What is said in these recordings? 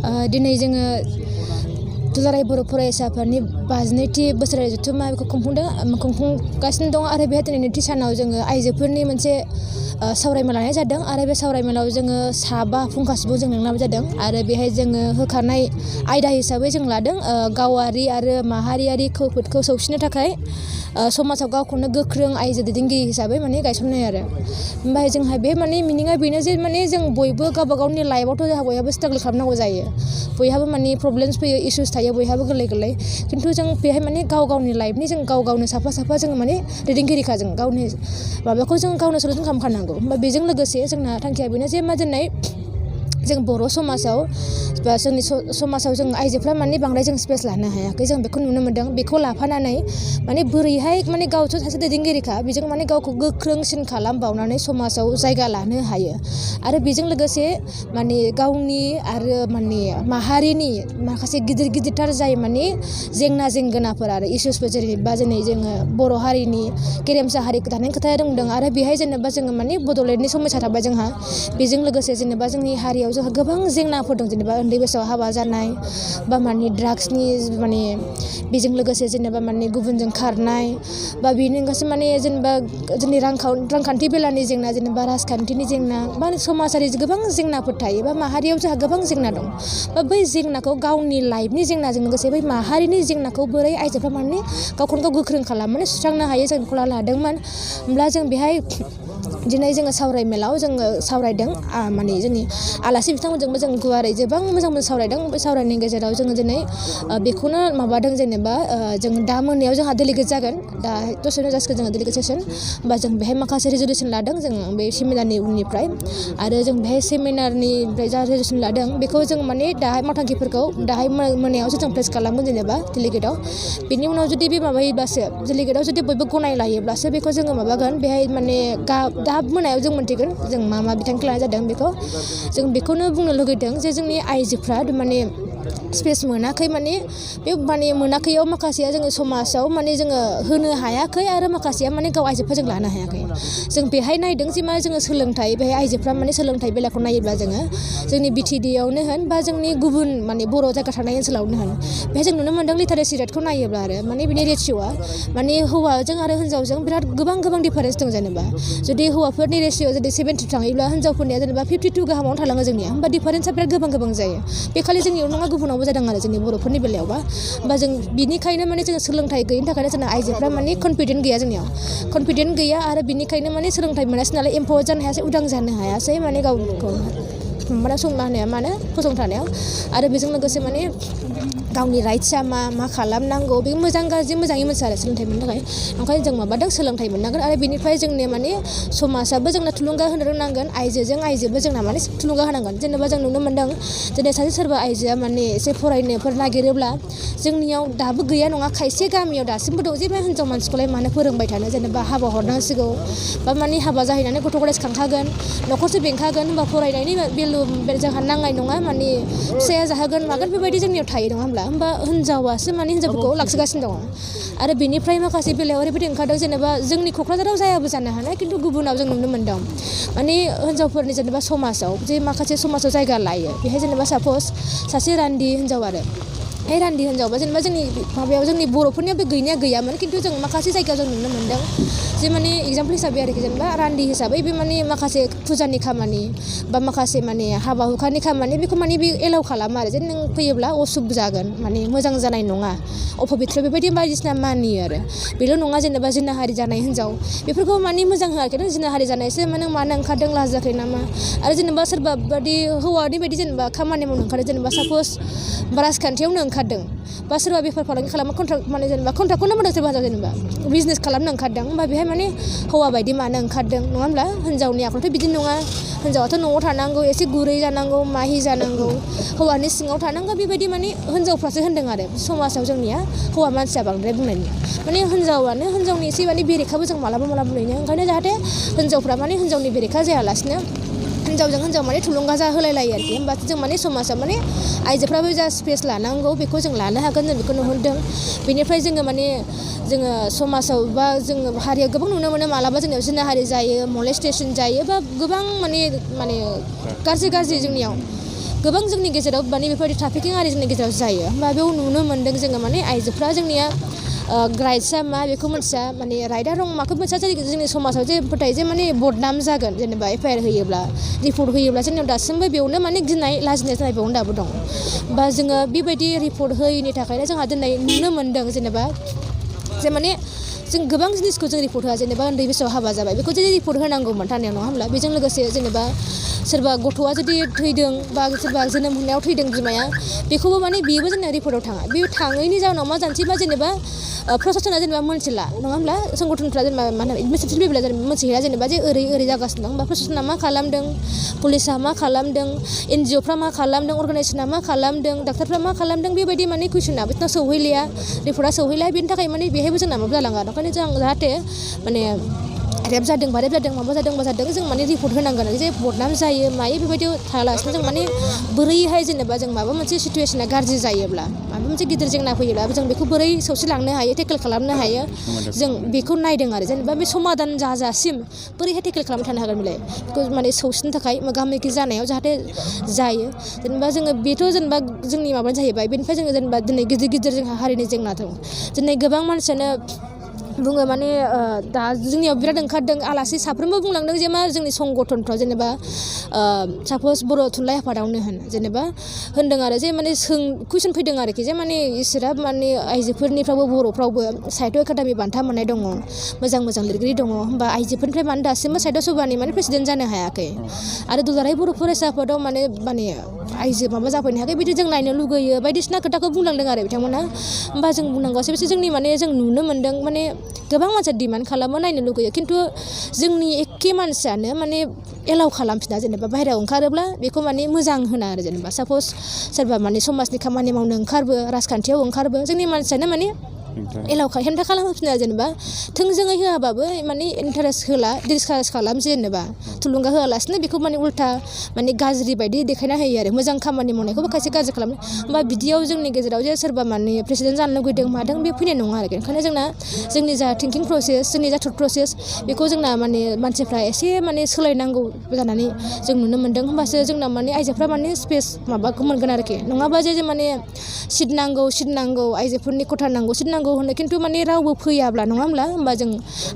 दिनै जोङो दुलाराय बर' फरायसाफोरनि 52थि बोसोरारि जथुम्मा बेखौ खुंफुंगासिनो दं आरो बे दिनै नैथि सानाव जोङो आइजोफोरनि मोनसे सावरायमेल लानाय जादों आरो बे सावरायमेलाव जोङो 7 फुंखा सुबुं जों लिंनाय जादों आरो बेहाय जोङो होखानाय आयदा हिसाबै जों लादों गावारि आरो माहारियारि खैफोदखौ सौसिनो थाखाय समाजाव गावखौनो गोख्रों आइजो दैदेनगिरि हिसाबै माने गायसननाय आरो ओमफ्राय जोंहा बे माने मिनिङा बेनो जे माने जों बयबो गावबा गावनि लाइफआवथ' जोंहा बयहाबो स्ट्रागल खालामनांगौ जायो बयहाबो माने प्रब्लेम्स फैयो इसुस थायो बयहाबो गोरलै खिन्थु जों बेहाय माने गावनि लाइफनि जों गावनो साफा जों माने दैदेनगिरिखा जों गावनि माबाखौ जों गावनो सलुसन खालामखानांगौ ओमफ्राय बेजों लोगोसे जोंना थांखिया बेनो जे मा दिनै जों बर' समाजाव बा जोंनि समाजाव जों आइजोफ्रा माने बांद्राय जों स्पेस लानो हायाखै जों बेखौ नुनो मोन्दों बेखौ लाफानानै माने बोरैहाय माने गावथ' सासे दैदेनगिरिखा बेजों माने गावखौ गोख्रोंसिन खालामबावनानै समाजाव जायगा लानो हायो आरो बेजों लोगोसे माने गावनि आरो माने माहारिनि माखासे गिदिरथार जाय माने जेंनाफोर आरो इसुसफोर जेनेबा जोङो बर' हारिनि गेरेमसा हारि दानायनि खोथा दंदों आरो बेहाय जेनेबा जोङो माने बड'लेण्डनि समयसा थाबाय जोंहा बेजों लोगोसे जेनेबा जोंनि हारियाव जोंहा गोबां जेंनाफोर दं जेनेबा उन्दै बैसोआव हाबा जानाय बा माने ड्राग्सनि माने बेजों लोगोसे जेनेबा माने गुबुनजों खारनाय बा बेनि अनगायैबो माने जेनेबा जोंनि रांखान्थि बेलानि जेंना जेनेबा राजखान्थिनि जेंना बा समाजारि गोबां जेंनाफोर थायो बा माहारियाव जोंहा गोबां जेंना दं बा बै जेंनाखौ गावनि लाइफनि जेंनाजों लोगोसे बै माहारिनि जेंनाखौ बोरै आइजोफ्रा माने गावखौनो गाव गोख्रों खालामनानै सुस्रांनो हायो जों बेखौ लादोंमोन होमब्ला जों बेहाय दिनै जोङो सावरायमेलाव जोङो सावरायदों माने जोंनि आलासि बिथांमोनजोंबो जों गुवारै गोबां मोजां सावरायदों बे सावरायनायनि गेजेराव जोङो दिनै बेखौनो माबादों जेनेबा जों दा मोनायाव जोंहा डेलिगेट जागोन दा दसेनो जासिगोन जोङो डेलिगेट सेसन होमबा जों बेहाय माखासे रेजुलेसन लादों जों बे सेमिनारनि उननिफ्राय आरो जों बेहाय सेमिनारनिफ्राय जा रेजुलेसन लादों बेखौ जों माने दाहाय मावथांखिफोरखौ दाहाय मोनायावसो जों प्लेस खालामगोन जेनेबा डेलिगेटआव बेनि उनाव जुदि बे माबायोब्लासो डेलिगेटआव जुदि बयबो गनाय लायोब्लासो बेखौ जोङो माबागोन बेहाय माने दा मोनायाव जों मोनथिगोन जों मा बिथांखि लानाय जादों बेखौ जों बेखौनो बुंनो लुगैदों जे जोंनि आइजोफ्रा माने स्पेस मोनाखै माने बे माने मोनाखैयाव माखासेया जोङो समाजाव माने जोङो होनो हायाखै आरो माखासेया माने गाव आइजोफ्रा जों लानो हायाखै जों बेहाय नायदों जे मा जोङो सोलोंथाइ बेहाय आइजोफ्रा माने सोलोंथाइ बेलाखौ नायोब्ला जोङो जोंनि बिटिडिआवनो होन बा जोंनि गुबुन माने बर' जायगा थानाय ओनसोलावनो होन बेहाय जों नुनो मोन्दों लिटारेसि रेटखौ नायोब्ला आरो माने बिनि रेसिय'आ माने हौवाजों आरो हिन्जावजों बिराद गोबां डिफारेन्स दं जेनेबा जुदि हौवाफोरनि रेसिय'आ जुदि 70 थाङोब्ला हिन्जावफोरनिया जेनेबा 52 गाहामावनो थालाङो जोंनिया होमबा डिफारेन्सआ बिराद गोबां जायो बे खालि जोंनियाव नङा गुबुनावबो जादों आरो जोंनि बर'फोरनि बेलायावबा होमबा जों बिनिखायनो माने जोङो सोलोंथाइ गैयिनि थाखायनो जोंना आइजोफ्रा माने कनफिडेन्ट गैया जोंनियाव कनफिडेन्ट गैया आरो बिनिखायनो माने सोलोंथाइ मोनासै नालाय एम्पावार जानो हायासै उदां जानो हायासै माने गावखौ माने संनो हानाया मानो फसंथानायाव आरो बेजों लोगोसे माने गावनि राइट्सआ मा खालामनांगौ बे मोजां गाज्रि मोजाङै मोनथिया आरो सोलोंथाइ मोननो थाखाय ओंखायनो जों माबादों सोलोंथाइ मोननांगोन आरो बेनिफ्राय जोंनि माने समाजाबो जोंना थुलुंगा होनो रोंनांगोन आइजोबो जोंना माने थुलुंगा होनांगोन जेनेबा जों नुनो मोन्दों दिनै सासे सोरबा आइजोआ माने एसे फरायनोफोर नागिरोब्ला जोंनियाव दाबो गैया नङा खायसे गामियाव दासिमबो दं जे बे हिन्जाव मानसिखौलाय मानो फोरोंबाय थानो जेनेबा हाबा हरनांसिगौ बा माने हाबा जाहैनानै गथ' गथाय खांखागोन न'खरसो बेंखागोन होमबा फरायनायनि भेलु जोंहा नांनाय नङा माने फिसाया जाहोगोन मागोन बेबायदि जोंनियाव थायो नङा होमबा हिन्जावासो माने हिन्जावफोरखौ लाखिगासिनो दङ आरो बेनिफ्राय माखासे बेलायाव ओरैबायदि ओंखारदों जेनेबा जोंनि क'क्राझाराव जायाबो जानो हानाय खिन्थु गुबुनाव जों नुनो मोन्दों माने हिन्जावफोरनि जेनेबा समाजाव जे माखासे समाजाव जायगा लायो बेहाय जेनेबा सापस सासे रान्दि हिन्जाव आरो बे रान्दि हिन्जावबा जेनेबा जोंनि माबायाव जोंनि बर'फोरनियाव बे गैयामोन खिन्थु जों माखासे जायगायाव जों नुनो मोन्दों जे माने एगजाम्पोल हिसाबै आरोखि जेनेबा रान्दि हिसाबै बे माने माखासे फुजानि खामानि बा माखासे माने हाबा हुखानि खामानि बेखौ माने बे एलाउ खालामो आरो जे नों फैयोब्ला असुख जागोन माने मोजां जानाय नङा अपबित्र बेबायदि बायदिसिना मानियो आरो बेल' नङा जेनेबा जिनाहारि जानाय हिन्जाव बेफोरखौ माने मोजां होआखै नों जिनाहारि जानायसो नों मानो ओंखारदों लाजियाखै नामा आरो जेनेबा सोरबा बादि हौवानि बायदि जेनेबा खामानि मावनो ओंखारदों जेनेबा सापस राजखान्थियावनो ओंखारदों बा सोरबा बेफार फालांगि खालामो कन्ट्राक्ट माने जेनेबा कन्ट्राक्टखौनो मोनदों सोरबा जेनेबा बिजनेस खालामनो ओंखारदों होमबा बेहाय माने हौवा बायदि मानो ओंखारदों नङा होमब्ला हिन्जावनि आखलथ' बिदि नङा हिन्जावाथ' न'आव थानांगौ एसे गुरै जानांगौ माहि जानांगौ हौवानि सिङाव थानांगौ बेबायदि माने हिन्जावफ्रासो होनदों आरो समाजाव जोंनिया हौवा मानसिया बांद्राय बुंनायनि माने हिन्जावानो हिन्जावनि एसे माने बेरेखाबो जों मालाबा नुयो ओंखायनो जाहाथे हिन्जावफ्रा माने हिन्जावनि बेरेखा जायालासिनो हिन्जावजों हिन्जाव माने थुलुंगा होलायलायो आरोखि होमबासो जों माने समाजाव माने आइजोफ्राबो जा स्पेस लानांगौ बेखौ जों लानो हागोन जों बेखौ नुहुरदों बेनिफ्राय जोङो समाजाव बा जोङो हारियाव गोबां नुनो मोनो मालाबा जोंनियाव जिनाहारि जायो मलेस्टेसन जायो बा गोबां माने गाज्रि जोंनियाव गोबां जोंनि गेजेराव माने बेफोरबायदि ट्राफिकिं आरि जोंनि गेजेराव जायो होमबा बेयाव नुनो मोन्दों जोङो माने आइजोफ्रा जोंनिया राइट्सआ मा बेखौ मिथिया माने राइटआ रं माखौ मिथिया जोंनि समाजाव जे फोथायो जे माने बदनाम जागोन जेनेबा एफआइआर होयोब्ला रिपर्ट होयोब्ला जोंनियाव दासिमबो बेयावनो माने गिनाय लाजिनाय जानाय बेयावनो दाबो दं बा जोङो बेबायदि रिपर्ट होयैनि थाखायनो जोंहा दिनै नुनो मोन्दों जेनेबा जे माने जों गोबां जिनिसखौ जों रिपर्ट होआ जेनेबा उन्दै बैसोआव हाबा जाबाय बेखौ जुदि रिपर्ट होनांगौमोन थानायाव नङा होमब्ला बेजों लोगोसे जेनेबा सोरबा गथ'आ जुदि थैदों बा सोरबा जोनोम होनायाव थैदों बिमाया बेखौबो माने बेबो जोंना रिपर्टआव थाङा बे थाङैनि जाहोनाव मा जानोसै बा जेनेबा प्रशासना जेनेबा मोनथिला नङा होमब्ला संगठनफ्रा जेनेबा मा होनो एडमिनिस्ट्रेटिभ लेभेला जेनेबा मोनथिहैला जेनेबा जे ओरै जागासिनो दं बा प्रशासना मा खालामदों पुलिसा मा खालामदों एनजिअफ्रा मा खालामदों अर्गानाइजेसना मा खालामदों डाक्टारफ्रा मा खालामदों बेबायदि माने कुइसना बिसोरनाव सौहैलिया रिपर्टआ सौहैला बेनि थाखाय माने बेहायबो जोंना माबा जालाङा ओंखायनो जों जाहाथे माने रेप जादों माबा जादों जों माने रिपर्ट होनांगोन जे बदनाम जायो मायो बेबायदियाव थायालासिनो जों माने बोरैहाय जेनेबा जों माबा मोनसे सिटुवेसना गाज्रि जायोब्ला माबा मोनसे गिदिर जेंना फैयोब्ला जों बेखौ बोरै सौसिलांनो हायो टेकेल खालामनो हायो जों बेखौ नायदों आरो जेनेबा बे समाधान जाजासिम बोरैहाय टेकेल खालामनो थानो हागोन बेलाय बेखौ माने सौसिनो थाखाय मोगा मोगि जानायाव जाहाथे जायो जेनेबा जोङो बेथ' जेनेबा जोंनि माबानो जाहैबाय बेनिफ्राय जोङो जेनेबा दिनै गिदिर जोंहा हारिनि जेंना दं दिनै गोबां मानसियानो बुङो माने दा जोंनियाव बिराद ओंखारदों आलासि साफ्रोमबो बुंलांदों जे मा जोंनि संगठनफ्राव जेनेबा साप'ज बर' थुनलाइ आफादावनो होन जेनेबा होनदों आरो जे माने कुइसन फैदों आरोखि जे माने इसोरा माने आइजोफोरनिफ्रावबो बर'फ्रावबो साहित्य एकाडेमि बान्था मोननाय दङ मोजां लिरगिरि दङ होमबा आइजोफोरनिफ्राय मानो दासिमबो साहित्य सभानि माने प्रेसिडेन्ट जानो हायाखै आरो दुलाराय बर' फरायसा आफादाव माने आइजो माबा जाफैनो हायाखै बिदि जों नायनो लुगैयो बायदिसिना खोथाखौ बुंलांदों आरो बिथांमोना होमबा जों बुंनांगौसो बिसोर जोंनि माने जों नुनो मोन्दों माने गोबां मानसिया डिमान्ड खालामो नायनो लुगैयो खिन्थु जोंनि एखे मानसियानो माने एलाउ खालामफिना जेनेबा बाहेरायाव ओंखारोब्ला बेखौ माने मोजां होना आरो जेनेबा साप'ज सोरबा माने समाजनि खामानि मावनो ओंखारबो राजखान्थियाव ओंखारबो जोंनि मानसियानो माने एलाउ हेंथा खालामफिना जेनेबा थोंजोङै होआबाबो माने इन्टारेस्ट होला डिसकास खालामसै जेनेबा थुलुंगा होआलासिनो बेखौ माने उल्था माने गाज्रि बायदि देखायना होयो आरो मोजां खामानि मावनायखौबो खायसे गाज्रि खालामो होमबा बिदियाव जोंनि गेजेराव जे सोरबा माने प्रेसिडेन्ट जानो लुगैदों मादों बे फैनाय नङा आरो ओंखायनो जोंनि जा थिंकिं प्रसेस जोंनि जा थट प्रसेस बेखौ जोंना माने मानसिफ्रा एसे माने सोलायनांगौ जानानै जों नुनो मोन्दों होमबासो जोंना माने आइजोफ्रा माने स्पेस माबाखौ मोनगोन आरोखि नङाबा जे माने सिट नांगौ आइजोफोरनि खथा नांगौ सिट नांगौ होनो खिन्थु माने रावबो फैयाब्ला नङा होमबा जों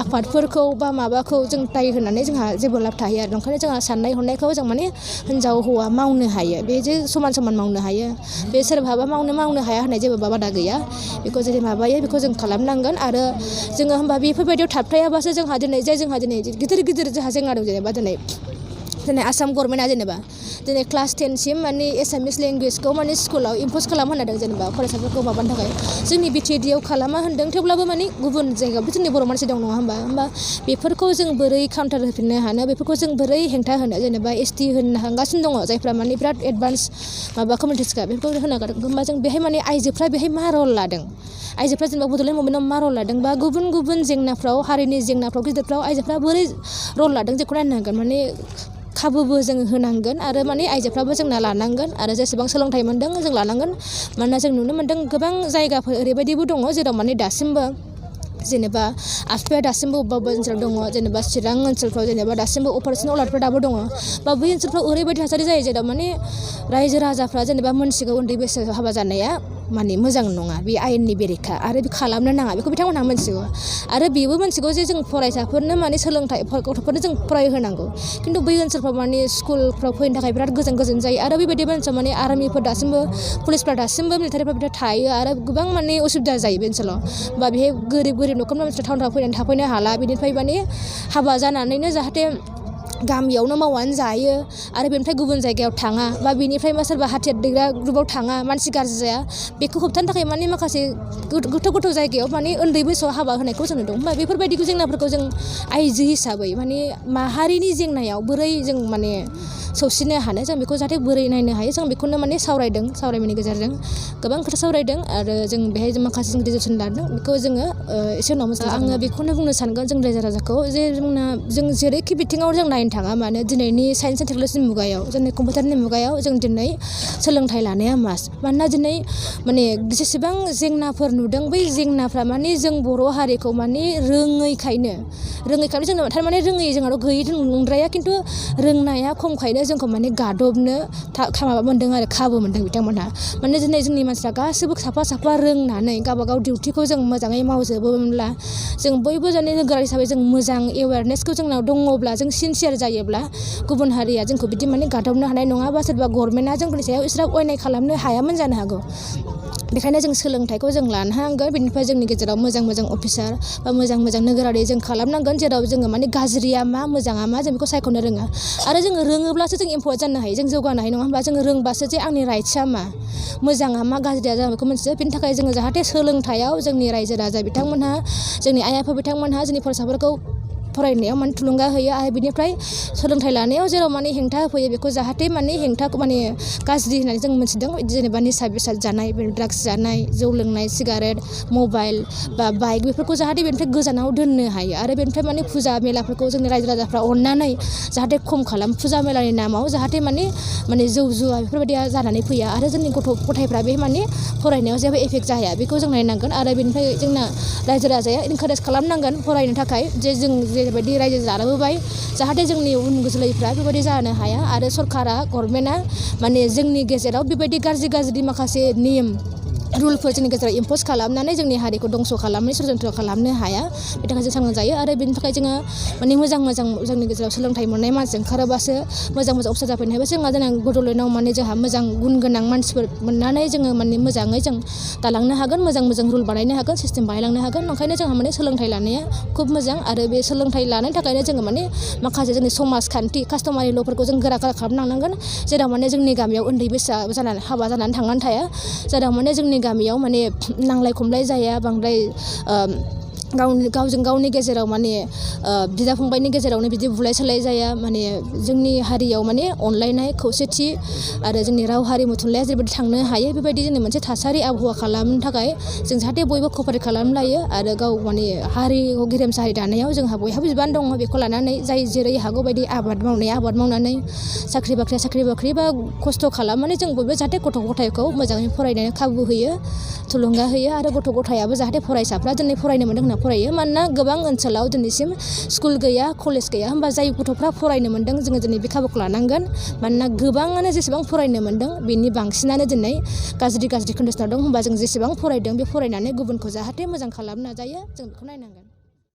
आफादफोरखौ बा माबाखौ जों दाय होनानै जोंहा जेबो लाब थाहैया आरो ओंखायनो जोंहा साननाय हनायखौ जों माने हिन्जाव हौवा मावनो हायो बे जे समान मावनो हायो बे सोरबाबा मावनो हाया होननाय जेबो बादा गैया बेखौ जेरै माबायो बेखौ जों खालामनांगोन आरो जोङो होमबा बेफोरबायदियाव थाबथायाबासो जोंहा दिनै गिदिर जोंहा जेंना दं जेनेबा दिनै आसाम गभर्नमेन्टआ जेनेबा दिनै क्लास 10सिम माने एसामिस लेंगुवेजखौ माने स्कुलाव इम्पज खालाम होनदों जेनेबा फरायसाफोरखौ माबानो थाखाय जोंनि बिटिएडिआव खालामा होनदों थेवब्लाबो माने गुबुन जायगायावबो जोंनि बर' मानसि दं नङा होमबा बेफोरखौ जों बोरै काउन्टार होफिननो हानो बेफोरखौ जों बोरै हेंथा होनो जेनेबा एसटि होनो हांगासिनो दङ जायफ्रा माने बिराद एडभान्स माबा कमिउनिटिसखा बेफोरखौ होनांगोन होमबा जों बेहाय माने आइजोफ्रा बेहाय मा रल लादों आइजोफ्रा जेनेबा बड'लेण्ड मुभमेन्टआव मा रल लादों बा गुबुन जेंनाफ्राव हारिनि जेंनाफ्राव गिदिरफ्राव आइजोफ्रा बोरै रल लादों जेखौ नायनांगोन माने खाबुबो जों होनांगोन आरो माने आइजोफ्राबो जोंना लानांगोन आरो जेसेबां सोलोंथाइ मोन्दों जों लानांगोन मानोना जों नुनो मोन्दों गोबां जायगाफोर ओरैबायदिबो दङ जेराव माने दासिमबो जेनेबा आफाया दासिमबो अबेबा ओनसोलाव दङ जेनेबा चिरां ओनसोलफ्राव जेनेबा दासिमबो अपारेसन अलार्टफोर दाबो दङ बा बै ओनसोलफ्राव ओरैबायदि थासारि जायो जेराव माने रायजो राजाफ्रा जेनेबा मोनसिगौ उन्दै बैसोआव हाबा जानाया माने मोजां नङा बे आयेननि बेरेखा आरो बे खालामनो नाङा बेखौ बिथांमोनहा मोनथिगौ आरो बेबो मोनथिगौ जे जों फरायसाफोरनो माने सोलोंथाइ गथ'फोरनो जों फरायहोनांगौ खिन्थु बै ओनसोलफ्राव माने स्कुलफ्राव फैनो थाखाय बिराद गोजान जायो आरो बेबायदि ओनसोलाव माने आर्मिफोर दासिमबो पुलिसफ्रा दासिमबो मिलिटारिफ्रा बिराद थायो आरो गोबां माने असुबिदा जायो बे ओनसोलाव बा बेहाय गोरिब न'खरनि मानसिफ्रा टाउनफ्राव फैनानै थाफैनो हाला बेनिफ्राय माने हाबा जानानैनो जाहाथे गामियावनो मावनानै जायो आरो बेनिफ्राय गुबुन जायगायाव थाङा बा बेनिफ्राय मा सोरबा हाथियार दैग्रा ग्रुपाव थाङा मानसि गाज्रि जाया बेखौ होबथानो थाखाय माने माखासे गोथौ जायगायाव माने उन्दै बैसोआव हाबा होनायखौ जों नुदों होमबा बेफोरबायदि जेंनाफोरखौ जों आइजो हिसाबै माने माहारिनि जेंनायाव बोरै जों माने सौसिनो हानो जों बेखौ जाहाथे बोरै नायनो हायो जों बेखौनो माने सावरायनायनि गेजेरजों गोबां खोथा सावरायदों आरो जों बेहाय माखासे जों डिसिसन लादों बेखौ जोङो एसे उनाव मोजां आङो बेखौनो बुंनो सानगोन जों रायजो राजाखौ जे जों जेरैखि बिथिङाव जों नायनो थाङा मानो दिनैनि साइन्स एन्ड टेक्न'लजिनि मुगायाव जोंनि कम्पिउटारनि मुगायाव जों दिनै सोलोंथाइ लानाया मानोना दिनै माने जेसेबां जेंनाफोर नुदों बै जेंनाफ्रा माने जों बर' हारिखौ माने रोङैखायनो जोंना थारमाने रोङै जोंनाव गैयै नंद्राया खिन्थु रोंनाया खमखायनो जोंखौ माने गादबनो माबा मोन्दों आरो खाबु मोन्दों बिथांमोनहा माने दिनै जोंनि मानसिफ्रा गासैबो साफा रोंनानै गावबागाव डिउटिखौ जों मोजाङै मावजोबोमोनब्ला जों बयबो जोंनि नोगोरारि हिसाबै जों मोजां एवेयारनेसखौ जोंनाव दङब्ला जों सिनसियार जायोब्ला गुबुन हारिया जोंखौ बिदि माने गादबनो हानाय नङा बा सोरबा गभर्नमेन्टआ जोंनि सायाव इसिग्राब अयनाय खालामनो हायामोन जानो हागौ बेखायनो जों सोलोंथाइखौ जों लानो नांगोन बेनिफ्राय जोंनि गेजेराव मोजां अफिसार बा मोजां नोगोरारि जों खालामनांगोन जेराव जोङो माने गाज्रिया मा मोजाङा मा जों बेखौ सायख'नो रोङा आरो जोङो रोङोब्लासो जों एम्पावार जानो हायो जों जौगानो हायो नङा होमबा जोङो रोंबासो जे आंनि राइट्सआ मा मोजाङा मा गाज्रिया जों बेखौ मिन्थियो बेनि थाखाय जोङो जाहाथे सोलोंथाइयाव जोंनि रायजो राजा बिथांमोनहा जोंनि आइ आफा बिथांमोनहा जोंनि फरायसाफोरखौ फरायनायाव माने थुलुंगा होयो आरो बिनिफ्राय सोलोंथाइ लानायाव जेराव माने हेंथा होफैयो बेखौ जाहाथे माने हेंथाखौ माने गाज्रि होननानै जों मिथिदों जेनेबा निसा बेसाद जानाय ड्राग्स जानाय जौ लोंनाय सिगारेट मबाइल बा बाइक बेफोरखौ जाहाथे बेनिफ्राय गोजानाव दोननो हायो आरो बेनिफ्राय माने फुजा मेलाफोरखौ जोंनि रायजो राजाफ्रा अननानै जाहाथे खम खालाम फुजा मेलानि नामाव जाहाथे माने जौ जुवा बेफोरबायदिया जानानै फैया आरो जोंनि गथ' गथायफ्रा बे माने फरायनायाव जेबो एफेक्ट जाया बेखौ जों नायनांगोन आरो बेनिफ्राय जोंना रायजो राजाया इनकारेज खालामनांगोन फरायनो थाखाय जे जों जेरैबायदि रायजो जालांबाय जाहाथे जोंनि उन जोलैफ्रा बेबायदि जानो हाया आरो सरकारा गभर्नमेन्टआ माने जोंनि गेजेराव बेबायदि गाज्रि माखासे नियम रुलफोर जोंनि गेजेराव इम्पज खालामनानै जोंनि हारिखौ दंस' खालामनो षड्यन्त्र खालामनो हाया बेनि थाखाय जों सांग्रां जायो आरो बेनि थाखाय जोङो माने मोजां जोंनि गेजेराव सोलोंथाइ मोननाय मानसि ओंखारोबासो मोजां अफिसार जाफैनो हायोबा जोंहा जोंना बड'लेण्डआव माने जोंहा मोजां गुन गोनां मानसिफोर मोननानै जोङो माने मोजाङै जों दालांनो हागोन मोजां रुल बानायनो हागोन सिस्टेम बानायलांनो हागोन ओंखायनो जोंहा माने सोलोंथाइ लानाया खुब मोजां आरो बे सोलोंथाइ लानायनि थाखायनो जोङो माने माखासे जोंनि समाजखान्थि कास्टमारि ल'फोरखौ जों गोरा खालामलांनांगोन जेराव माने जोंनि गामियाव उन्दै बैसोआ जानानै हाबा जानानै थांनानै थाया जेराव माने जोंनि गामियाव माने नांलाय खमलाय जाया बांद्राय गावजों गावनि गेजेराव माने बिदा फंबायनि गेजेरावनो बिदि बुलाय सोलाय जाया माने जोंनि हारियाव माने अनलायनाय खौसेथि आरो जोंनि राव हारिमु थुनलाइया जेरैबायदि थांनो हायो बेबायदि जोंनि मोनसे थासारि आबहावा खालामनो थाखाय जों जाहाथे बयबो कपारेट खालामलायो आरो गाव माने हारिखौ गेरेमसा हारि दानायाव जोंहा बयहाबो बिबान दङ बेखौ लानानै जाय जेरै हागौ बायदि आबाद मावनानै साख्रि बाख्रि बा खस्थ' खालामनानै जों बयबो जाहाथे गथ' गथायखौ मोजाङै फरायनो खाबु होयो थुलुंगा होयो आरो गथ' गथायाबो जाहाथे फरायसाफ्रा दिनै फरायनो मोनदों होनना फरायो मानोना गोबां ओनसोलाव दिनैसिम स्कुल गैया कलेज गैया होमबा जाय गथ'फ्रा फरायनो मोनदों जोङो दिनै बे खाबुखौ लानांगोन मानोना गोबाङानो जेसेबां फरायनो मोनदों बेनि बांसिनानो दिनै गाज्रि कन्डिसनाव दं होमबा जों जेसेबां फरायदों बे फरायनानै गुबुनखौ जाहाथे मोजां खालामनो नाजायो जों बेखौ नायनांगोन